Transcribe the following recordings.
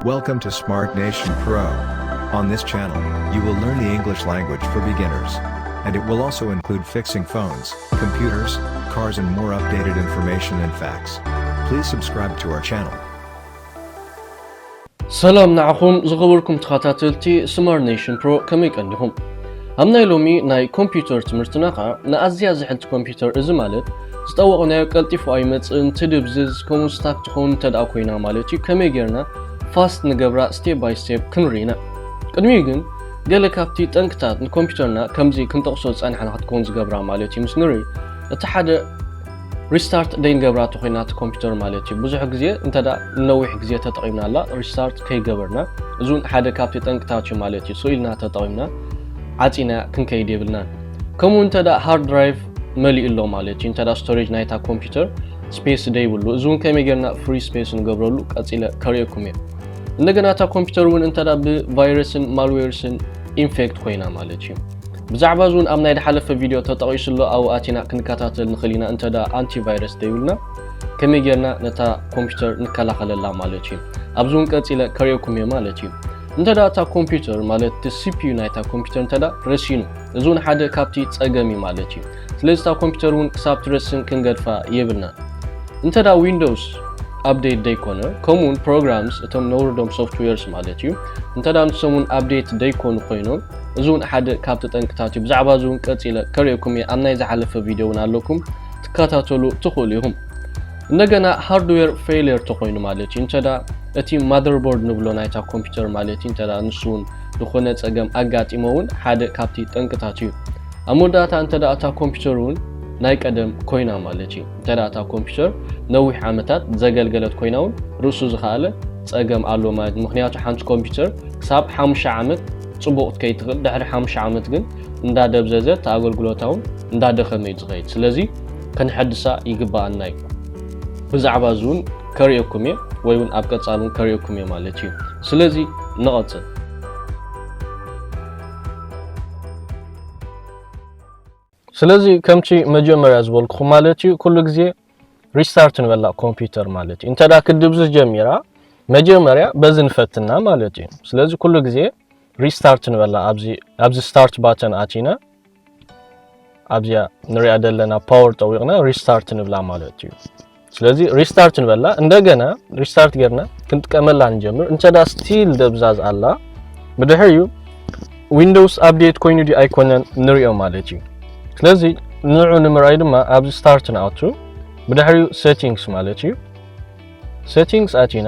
Welcome to Smart Nation Pro. On this channel, you will learn the English language for beginners. And it will also include fixing phones, computers, cars, and more updated information and facts. Please subscribe to our channel. ሰላም ንዓኹም ዝኸበርኩም ተኸታተልቲ ስማርት ኔሽን ፕሮ፣ ከመይ ቀኒኹም? ኣብ ናይ ሎሚ ናይ ኮምፒውተር ትምህርትና ኸዓ ንኣዝያ ዝሕልቲ ኮምፒውተር፣ እዚ ማለት ዝጠወቕናዮ ቀልጢፉ ኣይመጽእን፣ ትድብዝዝ፣ ከምኡ ስታክ ትኸውን እንተ ደኣ ኮይና ማለት እዩ፣ ከመይ ጌርና ፋስት ንገብራ ስቴፕ ባይ ስቴፕ ክንርኢ ኢና። ቅድሚኡ ግን ገለ ካብቲ ጠንቅታት ንኮምፒውተርና ከምዚ ክንጠቕሶ ዝጸናሕና ክትከውን ዝገብራ ማለት እዩ ምስ ንርኢ፣ እቲ ሓደ ሪስታርት ደይንገብራ ተኾይና እቲ ኮምፒውተር ማለት እዩ። ብዙሕ ግዜ እንተ ደኣ ንነዊሕ ግዜ ተጠቒምናላ ሪስታርት ከይገበርና፣ እዚ እውን ሓደ ካብቲ ጠንቅታት እዩ ማለት እዩ። ስቕ ኢልና ተጠቒምና ዓጺና ክንከይድ የብልናን። ከምኡ እንተ ደኣ ሃርድ ድራይቭ መሊኡ ኣሎ ማለት እዩ፣ እንተ ደኣ ስቶሬጅ ናይታ ኮምፒውተር ስፔስ ደይብሉ፣ እዚ እውን ከመይ ጌርና ፍሪ ስፔስ ንገብረሉ ቀጺለ ከርእየኩም እየ። እንደገና እታ ኮምፒውተር እውን እንተ ደኣ ብቫይረስን ማልዌርስን ኢንፌክት ኮይና ማለት እዩ። ብዛዕባ እዚ እውን ኣብ ናይ ዝሓለፈ ቪድዮ ተጠቒሱ ኣሎ፣ ኣብኡ ኣቲና ክንከታተል ንኽእል ኢና እንተ ደኣ ኣንቲቫይረስ ደይብልና ከመይ ጌርና ነታ ኮምፒውተር ንከላኸለላ ማለት እዩ። ኣብዚ እውን ቀጺለ ከርእየኩም እየ ማለት እዩ። እንተ ደኣ እታ ኮምፒውተር ማለት እቲ ሲፒዩ ናይታ ኮምፒውተር እንተ ደኣ ረሲኑ፣ እዚ እውን ሓደ ካብቲ ጸገም እዩ ማለት እዩ። ስለዚ እታ ኮምፒውተር እውን ክሳብ ትረስን ክንገድፋ የብልናን። እንተ ደኣ ዊንዶውስ ኣፕዴት ደይኮነ፣ ከምኡውን ፕሮግራምስ እቶም ነውርዶም ሶፍትዌርስ ማለት እዩ፣ እንተ ደኣ ንሶም እውን ኣፕዴት ደይኮኑ ኮይኖም፣ እዚ እውን ሓደ ካብቲ ጠንቅታት እዩ። ብዛዕባ እዚ እውን ቀጺለ ከርእየኩም እየ፣ ኣብ ናይ ዝሓለፈ ቪድዮ እውን ኣለኩም፣ ትከታተሉ ትኽእሉ ኢኹም። እንደገና ሃርድዌር ፌይልየር ተኾይኑ ማለት እዩ፣ እንተ ደኣ እቲ ማዘርቦርድ ንብሎ ናይታ ኮምፒውተር ማለት እዩ፣ እንተ ደኣ ንሱ እውን ዝኾነ ጸገም ኣጋጢሞ እውን ሓደ ካብቲ ጠንቅታት እዩ። ኣብ መወዳእታ እንተ ደኣ እታ ኮምፒውተር እውን ናይ ቀደም ኮይና ማለት እዩ፣ እንተ ደኣ እታ ኮምፒውተር ነዊሕ ዓመታት ዘገልገለት ኮይና እውን ርእሱ ዝኸኣለ ጸገም ኣሎ ማለት እዩ። ምኽንያቱ ሓንቲ ኮምፒውተር ክሳብ ሓሙሽተ ዓመት ጽቡቕ ክትከይድ ትኽእል፣ ድሕሪ ሓሙሽተ ዓመት ግን እንዳደብዘዘት ኣገልግሎታ እውን እንዳደኸመ እዩ ዝኸይድ። ስለዚ ከነሐድሳ ይግበኣና እዩ። ብዛዕባ እዚ እውን ከርእየኩም እየ ወይ እውን ኣብ ቀጻሊ እውን ከርእየኩም እየ ማለት እዩ። ስለዚ ንቐጽል። ስለዚ ከምቲ መጀመርያ ዝበልኩኹም ማለት እዩ፣ ኩሉ ግዜ ሪስታርት ንበላ ኮምፒውተር ማለት እዩ። እንተ ደኣ ክድብዝዝ ጀሚራ መጀመርያ በዚ ንፈትና ማለት እዩ። ስለዚ ኩሉ ግዜ ሪስታርት ንበላ፣ ኣብዚ ኣብዚ ስታርት ባተን ኣቲና ኣብዚኣ ንሪኣ ዘለና ፓወር ጠዊቕና ሪስታርት ንብላ ማለት እዩ። ስለዚ ሪስታርት ንበላ፣ እንደገና ሪስታርት ጌርና ክንጥቀመላ ንጀምር። እንተ ደኣ ስቲል ደብዛዝ ኣላ፣ ብድሕሪኡ ዊንዶውስ ኣፕዴት ኮይኑ ድዩ ኣይኮነን ንሪኦ ማለት እዩ። ስለዚ ንዑ ንምርኣይ ድማ ኣብዚ ስታርት ንኣቱ፣ ብድሕሪኡ ሴቲንግስ ማለት እዩ። ሴቲንግስ ኣቲና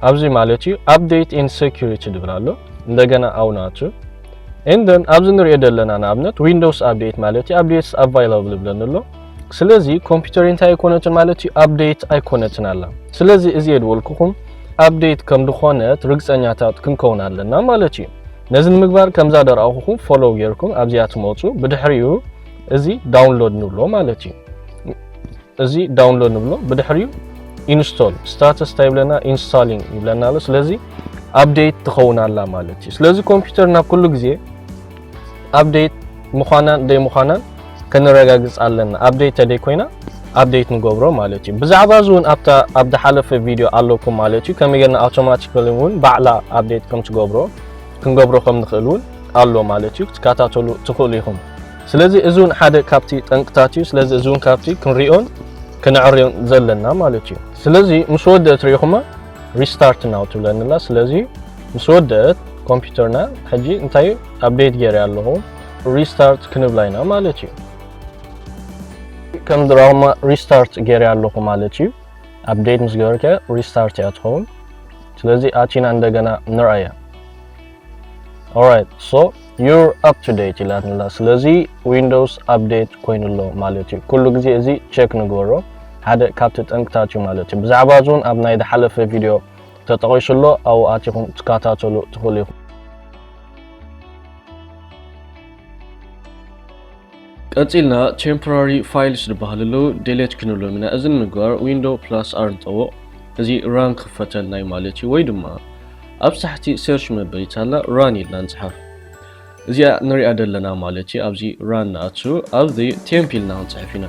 ኣብዚ ማለት እዩ ኣፕዴት ኤንድ ሴኩሪቲ ድብል ኣሎ። እንደገና ኣብኡ ንኣቱ። ኤንደን ኣብዚ ንሪኦ ዘለና ንኣብነት ዊንዶውስ ኣፕዴት ማለት እዩ ኣፕዴትስ ኣቫይላብል ይብለኒ ኣሎ። ስለዚ ኮምፒውተር እንታይ ኣይኮነትን ማለት እዩ ኣፕዴት ኣይኮነትን ኣላ። ስለዚ እዚ እየ ድበልኩኹም ኣፕዴት ከም ዝኾነት ርግጸኛታት ክንከውን ኣለና ማለት እዩ። ነዚ ንምግባር ከምዛ ደረኣኹኹም ፎሎው ጌርኩም ኣብዚኣ ትመጹ። ብድሕሪኡ እዚ ዳውንሎድ ንብሎ ማለት እዩ። እዚ ዳውንሎድ ንብሎ፣ ብድሕሪኡ ኢንስቶል ስታተስ እንታይ ይብለና? ኢንስታሊንግ ይብለና ኣሎ። ስለዚ ኣፕዴት ትኸውን ኣላ ማለት እዩ። ስለዚ ኮምፒውተርና ኩሉ ግዜ ኣፕዴት ምዃናን ደይ ምዃናን ከነረጋግጽ ኣለና። ኣፕዴት ተደይ ኮይና ኣፕዴት ንገብሮ ማለት እዩ። ብዛዕባ እዚ እውን ኣብታ ኣብ ዝሓለፈ ቪድዮ ኣለኩም ማለት እዩ። ከመይ ጌርና ኣውቶማቲካሊ እውን ባዕላ ኣፕዴት ከም ትገብሮ ክንገብሮ ከም ንኽእል እውን ኣሎ ማለት እዩ። ክትከታተሉ ትኽእሉ ኢኹም። ስለዚ እዚ እውን ሓደ ካብቲ ጠንቅታት እዩ። ስለዚ እዚ እውን ካብቲ ክንሪኦን ክነዕርዮን ዘለና ማለት እዩ። ስለዚ ምስ ወደአት ርኢኹማ ሪስታርት ናው ትብለንላ። ስለዚ ምስ ወደአት ኮምፒውተርና ሕጂ እንታይ ኣፕዴት ገይረ ኣለኹ ሪስታርት ክንብላ ኢና ማለት እዩ። ከም ድራኹማ ሪስታርት ገይረ ኣለኹ ማለት እዩ። ኣፕዴት ምስ ገበርከ ሪስታርት እያ ትኸውን። ስለዚ ኣቲና እንደገና ንርኣያ። Alright, so you're up to date ኢላትና። ስለዚ ዊንዶውስ ኣፕዴት ኮይኑ ኣሎ ማለት እዩ። ኩሉ ግዜ እዚ ቸክ ንግበሮ፣ ሓደ ካብቲ ጠንቅታት እዩ ማለት እዩ። ብዛዕባ እዚ እውን ኣብ ናይ ዝሓለፈ ቪድዮ ተጠቒሱ ኣሎ፣ ኣብኡ ኣቲኹም ትከታተሉ ትኽእሉ ኢኹም። ቀጺልና ቴምፖራሪ ፋይልስ ዝበሃሉ ኣለዉ፣ ዴሌት ክንብሎም ኢና። እዚ ንምግባር ዊንዶ ፕላስ ኣር ንጠውቕ፣ እዚ ራን ክኽፈተልና እዩ ማለት እዩ። ወይ ድማ ኣብ ታሕቲ ሴርች መበሊት ኣላ፣ ራን ኢልና ንጽሓፍ። እዚኣ ንሪኣ ዘለና ማለት እዩ። ኣብዚ ራን ንኣቱ፣ ኣብዚ ቴምፕ ኢልና ክንጽሕፍ ኢና።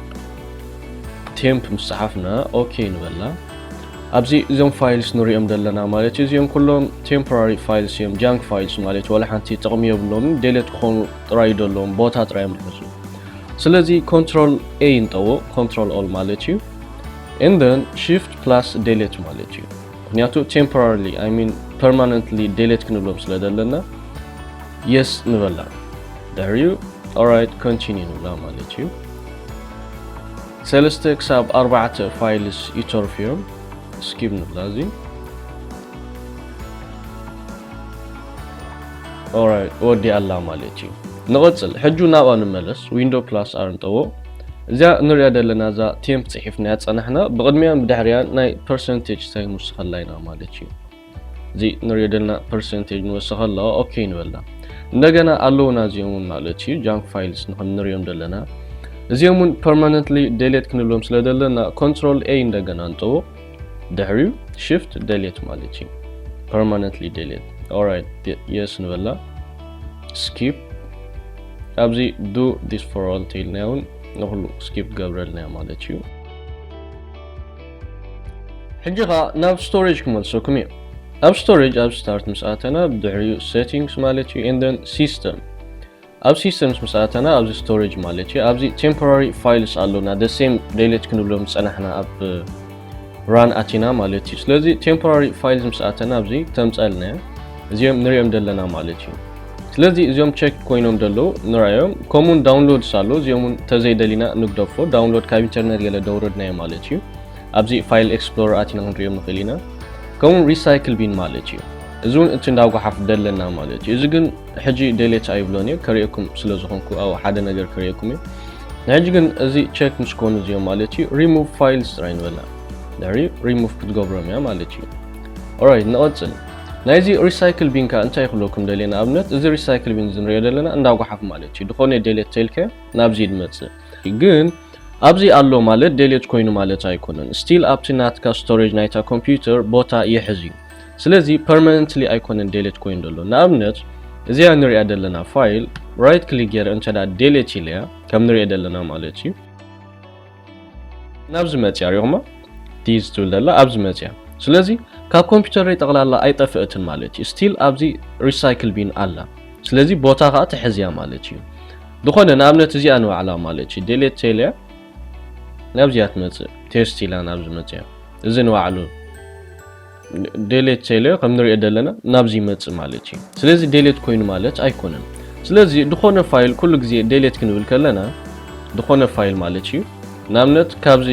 ቴምፕ ምስ ጸሓፍና ኦኬ ንበላ። ኣብዚ እዞም files ንሪኦም ዘለና ማለት እዩ፣ እዚኦም ኩሎም temporary files እዮም፣ junk files ማለት እዩ። ዋላ ሓንቲ ጥቕሚ የብሎምን፣ delete ክኾኑ ጥራይ ደለዎም፣ ቦታ ጥራይ እዮም ዝሕዙ። ስለዚ control A ንጠውቕ፣ control all ማለት እዩ፣ and then shift plus delete ማለት እዩ። ምክንያቱ temporarily I mean permanently delete ክንብሎም ስለ ዘለና yes ንበላ። ድሕሪኡ alright continue ንብላ ማለት እዩ። ሰለስተ ክሳብ ኣርባዕተ files ይተርፉ እዮም። Skip ንብላ። እዚ alright ወዲኣ ኣላ ማለት እዩ። ንቐጽል። ሕጂ ናብኣ ንመለስ፣ window plus R ንጠውቕ። እዚኣ ንሪኣ ዘለና እዛ temp ጽሒፍናያ ጸናሕና፣ ብቕድሚያን ብድሕሪያን ናይ percentage sign ንውስኸላ ኢና ማለት እዩ። እዚ ንሪኦ ዘለና percentage ንወስኸ ኣለዋ፣ okay ንበላ። እንደገና ኣለውና እዚኦም እውን ማለት እዩ፣ junk files ንኸም ንሪኦም ዘለና። እዚኦም እውን permanently delete ክንብሎም ስለ ዘለና control A እንደገና ንጠውቕ። ድሕሪኡ shift delete ማለት እዩ፣ permanently delete። Alright yes ንበላ። Skip። ኣብዚ do this for all ተይልናዮ እውን ንኹሉ skip ገብረልና ማለት እዩ። ሕጂ ኸዓ ናብ storage ክመልሰኩም እዩ። ኣብ storage ኣብ start ምስ ኣተና፣ ብድሕሪኡ settings ማለት እዩ፣ and then system። ኣብ systems ምስ ኣተና ኣብዚ storage ማለት እዩ፣ ኣብዚ temporary files ኣሎና፣ the same delete ክንብሎም ዝጸናሕና ኣብ run ኣቲና ማለት እዩ። ስለዚ temporary files ምስ ኣተና ኣብዚ ተምጸልና እያ፣ እዚኦም ንሪኦም ዘለና ማለት እዩ። ስለዚ እዚኦም check ኮይኖም ደለዉ ንርኣዮም። ከምኡውን downloads ኣሎ፣ እዚኦም እውን ተዘይደሊና ንግደፎ። Download ካብ ኢንተርኔት ገለ ደውረድናዮ ማለት እዩ። ኣብዚ file explorer ኣቲና ክንሪኦም ንኽእል ኢና። ከምኡ recycle bin ማለት እዩ። እዚ እውን እቲ እንዳጓሓፍ ደለና ማለት እዩ። እዚ ግን ሕጂ delete ኣይብሎን እየ፣ ከርእየኩም ስለ ዝኾንኩ ኣብ ሓደ ነገር ከርእየኩም እየ። ንሕጂ ግን እዚ check ምስ ኮኑ እዚኦም ማለት እዩ፣ remove files ጥራይ ንበላ። ድሕሪ remove ክትገብሮም እያ ማለት እዩ። Alright ንቐጽል። ናይዚ recycle bin ከ እንታይ ክብለኩም ደልየ? ንኣብነት እዚ recycle bin እዚ ንሪኦ ዘለና እንዳጓሓፍ ማለት እዩ። ዝኾነ delete ተልከ ናብዚ ድመጽእ። ግን ኣብዚ ኣሎ ማለት delete ኮይኑ ማለት ኣይኮነን። Still ኣብቲ ናትካ storage ናይታ ኮምፒውተር ቦታ ይሕዝ እዩ። ስለዚ permanently ኣይኮነን delete ኮይኑ ዘሎ። ንኣብነት እዚኣ ንሪኣ ዘለና file right click ገይረ እንተ ደኣ delete ኢለያ ከም ንሪኦ ዘለና ማለት እዩ። ናብዚ መጽያ ሪኹማ ዲዝ ትብል ደላ ኣብዚ መጽያ። ስለዚ ካብ ኮምፒውተረይ ጠቕላላ ኣይጠፍእትን ማለት እዩ። Still ኣብዚ recycle bin ኣላ። ስለዚ ቦታ ኸዓ ትሕዝያ ማለት እዩ። ዝኾነ ንኣብነት እዚኣ ንባዕላ ማለት እዩ። delete ተይለያ ናብዚኣ ትመጽእ። Test ኢላ ናብዚ መጽያ። እዚ ንባዕሉ delete ተይለዮ ከም ንሪኦ ዘለና ናብዚ ይመጽእ ማለት እዩ። ስለዚ delete ኮይኑ ማለት ኣይኮነን። ስለዚ ዝኾነ file ኩሉ ግዜ delete ክንብል ከለና ዝኾነ file ማለት እዩ። ንኣብነት ካብዚ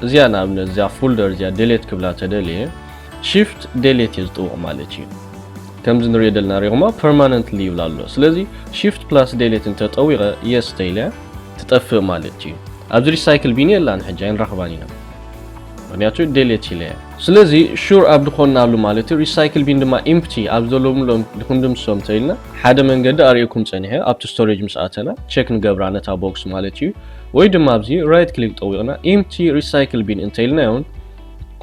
እዚኣ ንኣብነት እዚኣ folder እዚኣ delete ክብላ ተደልየ shift delete እየ ዝጥውቕ ማለት እዩ። ከምዚ ንሪኦ ዘለና ሪኹማ permanently ይብል ኣሎ። ስለዚ shift plus delete እንተጠዊቐ yes ተይለ ትጠፍእ ማለት እዩ። ኣብዚ recycle bin የላን ሕጂ ኣይንረኽባን ኢና። ምክንያቱ delete ኢለ እየ። ስለዚ sure ኣብ ዝኾንናሉ ማለት እዩ። Recycle bin ድማ empty ኣብ ዘለምሎም ክንድምስሶም እንተኢልና ሓደ መንገዲ ኣርእየኩም ጸኒሐ ኣብቲ storage ምስ ኣተና check ንገብራ ነታ box ማለት እዩ። ወይ ድማ ኣብዚ right click ጠዊቕና empty recycle bin እንተኢልናዮን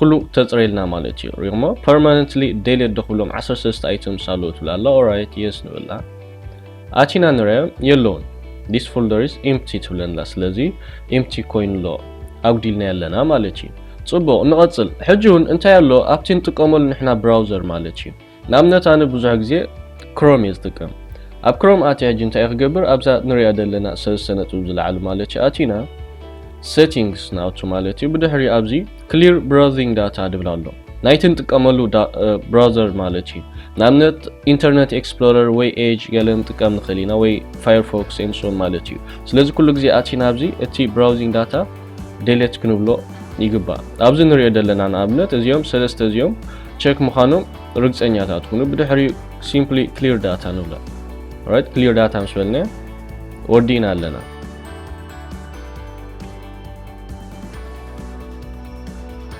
ኩሉ ተጽረየልና ማለት እዩ። ሪኹሞ permanently delete ዶ ክብሎም ዓሰርተ ሰለስተ items ኣለዉ ትብል ኣላ። Alright yes ንብላ። ኣቲና ንርአ የለውን። This folder is empty ትብለና። ስለዚ empty ኮይኑ ኣሎ ኣጉዲልና ኣለና ማለት እዩ። ጽቡቕ ንቐጽል። ሕጂ እውን እንታይ ኣሎ ኣብቲ ንጥቀመሉ ንሕና browser ማለት እዩ። ንኣብነት ኣነ ብዙሕ ግዜ Chrome እየ ዝጥቀም። ኣብ Chrome ኣትየ ሕጂ እንታይ ክገብር ኣብዛ ንሪኣ ዘለና ሰለስተ ነጥቢ ዝለዓሉ ማለት እዩ ኣቲና settings ናውቱ ማለት እዩ። ብድሕሪ ኣብዚ clear browsing data ድብል ኣሎ። ናይቲ ንጥቀመሉ browser ማለት እዩ። ንኣብነት Internet Explorer ወይ Edge ገለ ንጥቀም ንኽእል ኢና ወይ Firefox and so on ማለት እዩ። ስለዚ ኩሉ ግዜ ኣቲና ኣብዚ እቲ browsing data delete ክንብሎ ይግባእ። ኣብዚ ንሪኦ ዘለና ንኣብነት እዚኦም ሰለስተ እዚኦም check ምዃኖም ርግጸኛታት ኩኑ። ብድሕሪኡ simply clear data ንብሎ። Right clear data ምስ በልና ወዲእና ኣለና።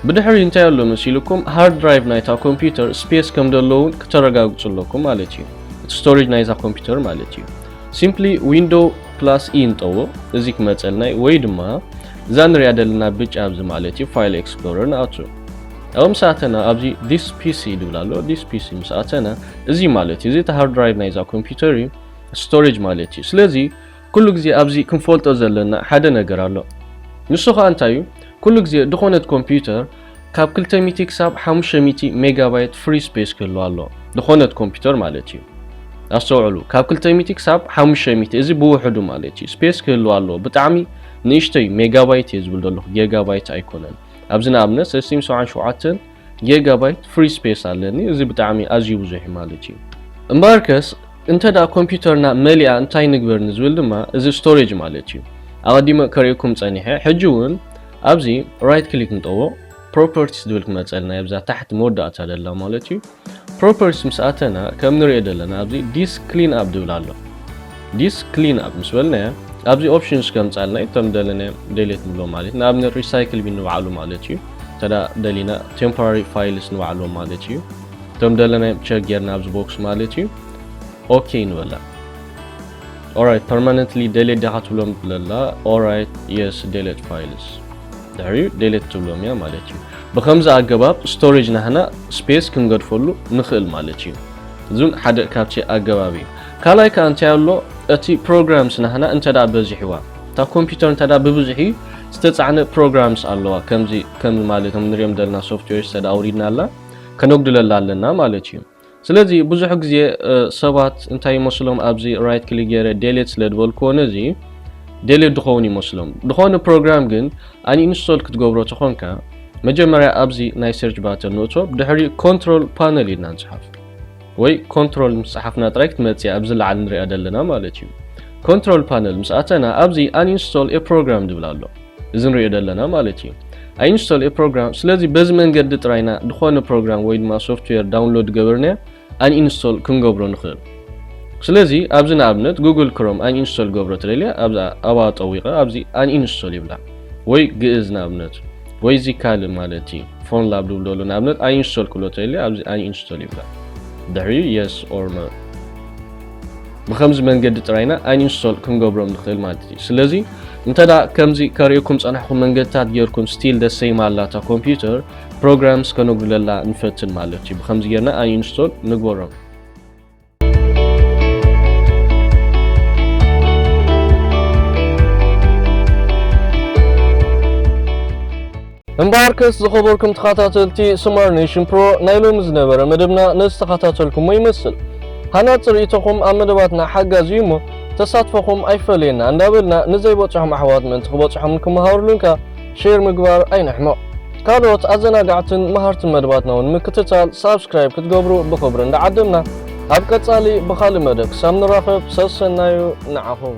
ብድሕሪ እንታይ ኣሎ መሲልኩም hard drive ናይታ ኮምፒውተር space ከም ዘለውን ክተረጋግጹ ኣለኩም ማለት እዩ። እቲ storage ናይዛ ኮምፒውተር ማለት እዩ። Simply window plus E ንጠውቕ እዚ ክመጸልና ወይ ድማ እዛ ንሪኣ ዘለና ብጫ ኣብዚ ማለት እዩ file explorer ንኣቱ። ኣብ ምስ ኣተና ኣብዚ this PC ድብል ኣሎ። This PC ምስ ኣተና እዚ ማለት እዩ እዚ hard drive ናይዛ ኮምፒውተር እዩ storage ማለት እዩ። ስለዚ ኩሉ ግዜ ኣብዚ ክንፈልጦ ዘለና ሓደ ነገር ኣሎ። ንሱ ኸኣ እንታይ እዩ? ኩሉ ግዜ ድኾነት ኮምፒውተር ካብ ክልተ ሚእቲ ክሳብ ሓሙሽተ ሚእቲ ሜጋባይት ፍሪ ስፔስ ክህልዋ ኣለዎ፣ ዝኾነት ኮምፒውተር ማለት እዩ። ኣስተውዕሉ፣ ካብ ክልተ ሚእቲ ክሳብ ሓሙሽተ ሚእቲ፣ እዚ ብውሕዱ ማለት እዩ፣ ስፔስ ክህልዋ ኣለዎ። ብጣዕሚ ንእሽተይ ሜጋባይት እየ ዝብል ዘለኹ፣ ጌጋባይት ኣይኮነን። ኣብዚ ንኣብነት ሰለስተ ሚእቲ ሰብዓን ሸውዓተን ጌጋባይት ፍሪ ስፔስ ኣለኒ። እዚ ብጣዕሚ ኣዝዩ ብዙሕ እዩ ማለት እዩ። እምበኣርከስ እንተ ደኣ ኮምፒውተርና መሊኣ እንታይ ንግበር ንዝብል ድማ እዚ ስቶሬጅ ማለት እዩ። ኣቐዲመ ከርእየኩም ጸኒሐ። ሕጂ እውን ኣብዚ ራይት ክሊክ ንጠዎ፣ ፕሮፐርቲስ ዝብል ክመጸልና ኣብዛ ታሕቲ መወዳእታ ደላ ማለት እዩ። ፕሮፐርቲስ ምስ ኣተና ከም ንሪኦ ዘለና ኣብዚ ዲስክ ክሊን ኣፕ ዝብል ኣሎ። ዲስክ ክሊን ኣፕ ምስ በልናዮ ኣብዚ ኦፕሽንስ ከምጻልና እዩ። እቶም ደለናዮም ደሌት ንብሎ ማለት እዩ። ንኣብነት ሪሳይክል ቢን ንባዕሉ ማለት እዩ። ተዳ ደሊና ቴምፖራሪ ፋይልስ ንባዕሉ ማለት እዩ። እቶም ደለናዮም ቸክ ጌርና ኣብዚ ቦክስ ማለት እዩ። ኦኬ ንበላ። ኦራይት፣ ፐርማነንትሊ ደሌት ዲኻ ትብሎም ብለላ። ኦራይት፣ የስ፣ ደሌት ፋይልስ። ድሕሪኡ ደሌት ትብሎም እያ ማለት እዩ። ብኸምዚ ኣገባብ ስቶሬጅ ናህና ስፔስ ክንገድፈሉ ንኽእል ማለት እዩ። እዙን ሓደ ካብቲ ኣገባብ እዩ። ካልኣይ ከኣ እንታይ ኣሎ፣ እቲ ፕሮግራምስ ናህና እንተ ደኣ በዚሕዋ፣ እታ ኮምፒውተር እንተ ደኣ ብብዝሒ ዝተጻዕነ ፕሮግራምስ ኣለዋ፣ ከምዚ ከም ማለት ንሪኦም ዘለና ሶፍትዌርስ እንተ ደኣ ኣውሪድናላ ከነጉድለላ ኣለና ማለት እዩ። ስለዚ ብዙሕ ግዜ እ፣ ሰባት እንታይ ይመስሎም፣ ኣብዚ ራይት ክሊክ ገይረ ዴሌት ስለ ዝበልክዎ ነዚ ዴሌት ድኸውን ይመስሎም። ድኾነ ፕሮግራም ግን ኣንኢንስቶል ክትገብሮ ተኾንካ መጀመርያ ኣብዚ ናይ ሰርች ባተን ንእቶ፣ ብድሕሪ ኮንትሮል ፓነል ኢልና ንጽሓፍ ወይ ኮንትሮል ምስ ጸሓፍና ጥራይ ክትመጽእ ኣብዚ ላዕሊ ንሪኣ ዘለና ማለት እዩ። ኮንትሮል ፓነል ምስ ኣተና ኣብዚ ኣንኢንስቶል ኤ ፕሮግራም ዝብል ኣሎ። እዚ ንሪኦ ዘለና ማለት እዩ። ኣንኢንስቶል ኤ ፕሮግራም። ስለዚ በዚ መንገዲ ጥራይና ዝኾነ ፕሮግራም ወይ ድማ ሶፍትዌር ዳውንሎድ ገበርና ኣንኢንስቶል ክንገብሮ ንኽእል። ስለዚ ኣብዚ ንኣብነት ጉግል ክሮም ኣንኢንስቶል ገብሮ ተደልየ ኣብዛ ኣብኣ ጠዊቐ ኣብዚ ኣንኢንስቶል ይብላ። ወይ ግእዝ ንኣብነት ወይ እዚ ካልእ ማለት እዩ። ፎን ላብ ድብሎ ኣሎ ንኣብነት ኣንኢንስቶል ክብሎ ተደልየ ኣብዚ ኣንኢንስቶል ይብላ። ድሕሪኡ የስ ኦር ኖ። ብኸምዚ መንገዲ ጥራይና ኣንኢንስቶል ክንገብሮም ንኽእል ማለት እዩ። ስለዚ እንተ ደኣ ከምዚ ከርእየኩም ጸናሕኩም መንገድታት ጌርኩም ስቲል ደሰይማ ኣላታ ኮምፒውተር ፕሮግራምስ ከነጉድለላ ንፈትን ማለት እዩ። ብኸምዚ ጌርና ኣንኢንስቶል ንግበሮም። እምበኣርከስ ዝኸበርኩም ተኸታተልቲ ስማር ኔሽን ፕሮ፣ ናይ ሎሚ ዝነበረ መደብና ነዚ ተኸታተልኩሞ ይመስል። ሃናጺ ርእይቶኹም ኣብ መደባትና ሓጋዚ እዩ እሞ ተሳትፎኹም ኣይፈለየና እንዳበልና ንዘይበጽሖም ኣሕዋት ምእንቲ ክበጽሖምን ክመሃሩሉን ከኣ ሼር ምግባር ኣይንሕመቕ። ካልኦት ኣዘናጋዕትን መሃርትን መደባትና እውን ንምክትታል ሳብስክራይብ ክትገብሩ ብኽብሪ እንዳዓደምና ኣብ ቀጻሊ ብኻልእ መደብ ክሳብ ንራኸብ ሰሰናዩ ንዓኹም።